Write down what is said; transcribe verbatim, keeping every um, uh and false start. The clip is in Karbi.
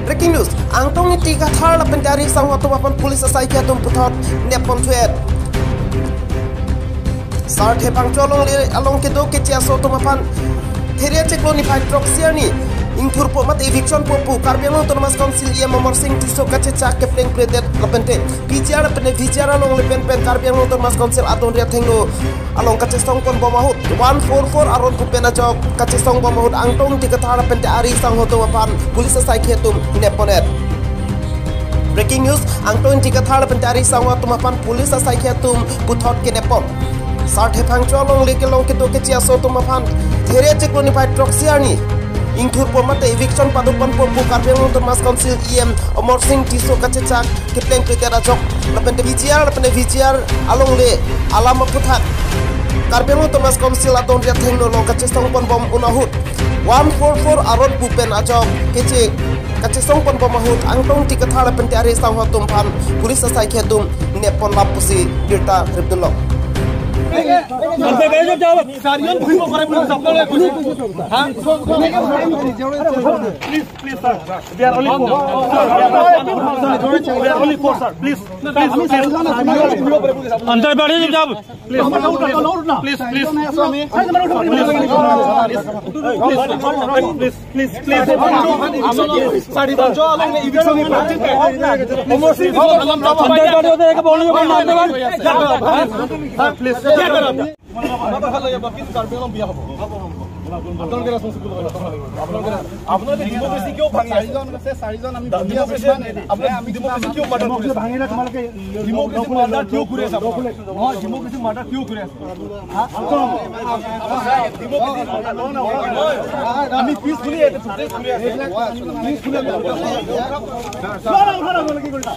Breaking news, Angtong Ingti Kathar lapen te ari sangho atum aphan police asaikhi atum puthot nep pon thuet. Sarthe Phangcho alongle along kedo keche aso atum aphan there chiklo niphai throksi arni ingthurpo mate eviction po pu Karbi Anglong Autonomous Council E M Amarsing Tisso kachechak kepleng pledet lapen te P G R lapen te V G R alongle penpen Karbi Anglong Autonomous Council adon ri athengno along kachesong pon bom ahut one four four aron pu pen ajok kachesong bom ahut Angtong Ingti Kathar lapen te ari sangho atum aphan police asaikhi atum nep pon-et. Breaking news, Angtong Ingti Kathar lapen te ari sangho atum aphan police asaikhi atum puthot kenep pon. Sarthe Phangcho alongle kelong kedo keche aso atum aphan there chiklo niphai throksi arni ingthurpo mate eviction paduk pon po pu Karbi Anglong Autonomous Council E M Amarsing Tisso kachechak kepleng pledet ajok lapen te P G R lapen te V G R alongle alam aphuthak Karbi Anglong Autonomous Council adon ri athengno along kachesong pon bom un ahut one four four aron pu pen ajok keche kachesong pon bom ahut Angtong Ingti Kathar lapen te ari sangho atum aphan police asaikhi atum nep pon lap pusi birta ripdunlo. চাৰিজন বহিব পাৰে বুলি আপোনালোকে কৈছে। হা? Please, please, sir. We are only four. We are only four, sir. Please, please, please. अंदर बैठो चुपचाप। Please, please, please. Please, please. Please, please. Please, please. চাৰিজন যোৱা অলপ ইভিকশ্যন। अंदर बैठो, एक बोलने को बोलना, अंदर बैठ। Please. আপোনালোকে ৰেছপন্সিবল হয়। আপোনালোকে, আপোনালোকে ডেমক্ৰেচি কিয় ভাঙি আছে? চাৰিজন আছে, চাৰিজন আমি ডেমক্ৰেচি, আপোনালোকে ডেমক্ৰেচি কিয় মাৰ্ডাৰ কৰি আছে? ডেমক্ৰেচি মাৰ্ডাৰ কিয় কৰি আছে আপোনালোকে? নহয়, ডেমক্ৰেচি মাৰ্ডাৰ কিয় কৰি আছে? হা? ডেমক্ৰেচি, আমি পিচফুলি ইয়াতে প্ৰটেষ্ট কৰি আছো। পিচফুলি আপোনালোকে কি কৰিছা?